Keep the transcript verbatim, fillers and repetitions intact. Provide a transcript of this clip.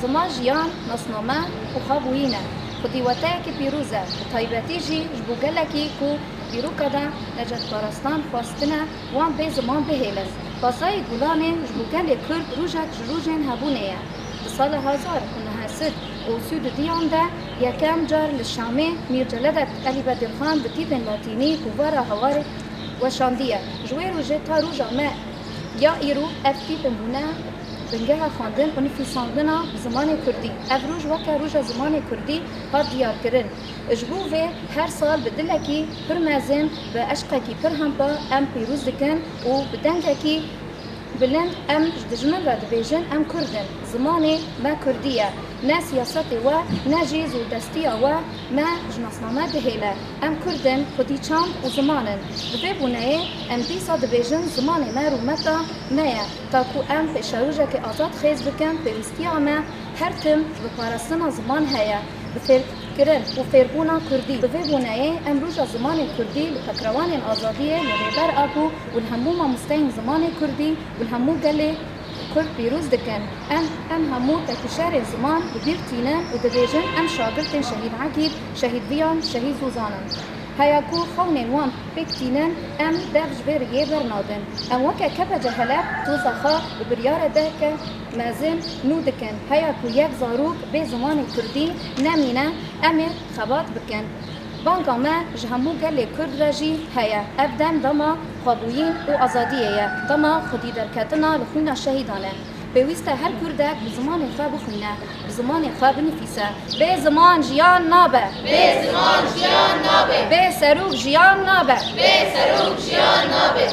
Ziman jiyan, nasname û xwebûyîn e. Xwedî weteyekî pîroz e, bi taybetî jî ji bo gelekî ku dîroka de necetparestan xwestine wan bê ziman bihêlin. Pazayê Gulanê ji bo gelê Kurd rojek ji rojên hebûnê ye. Di sala hezar û neh sed û sî û duyan de yekem car li Şamê Mîr Celedet Elî Bedirxan bi tîpên latînî kovara Hawarê weşandiye. Ji wê rojê ta roja me ya îro ev tîpin bûne bingeha xwendin û nivîsandina bi zimanê kurdî. Ev roj weke roja zimanê kurdî hat diyarkirin. Ji bo vê her sal bi dilekî pir mezin, bi eşqekî pir hempa em pîroz dikin û bi dengekî bilind em ji dijmin re dibêjin, em kurd in. Zimanê me kurdî ye. Ne siyasetê we, ne jî zordestiya we me ji nasname dihêle. Em kurd in, xwedî çand û ziman in. Bi vê bûneyê em dîsa dibêjin zimanê me rûmeta me ye. Ta ku em pêşerojekê azad xêz bikin, pêwîstiya me her tim ji biparastina ziman heye, bi fêrkirin û fêrbûna kurdî. Bi vê bûneyê em roja zimanê kurdî li pekrewanên azadiyê li Rêber Apo û li hemû mamosteyên zimanê kurdî û li hemû gelê Kurd pîroz dikin. Em, em hemû tekîşerên ziman bi bîr tînin û dibêjin, em şagirtên Şehîd Egîd, Şehîd Viyan, Şehîd Zozan in. Heya ku xewnên wan pêk tînin, em dev ji vê riyê bernadin. Em weke K P C Heleb toza xwe bi biryareke mezin nû dikin. Heya ku yek zarok bê zimanê kurdî nemîne, em ê xebat bikin. Banga me ji hemû gelê Kurd re jî heye. Ev dem dema xwebûyîn û azadiyê ye. Dema xwedî derketina li xwîna şehîdan e. Pêwîst e her Kurdek bi zimanê xwe bixwîne, bi zimanê xwe binivîse. Bê ziman jiyan nabe. Bê ziman jiyan nabe. Bê serok jiyan nabe. Bê serok jiyan nabe.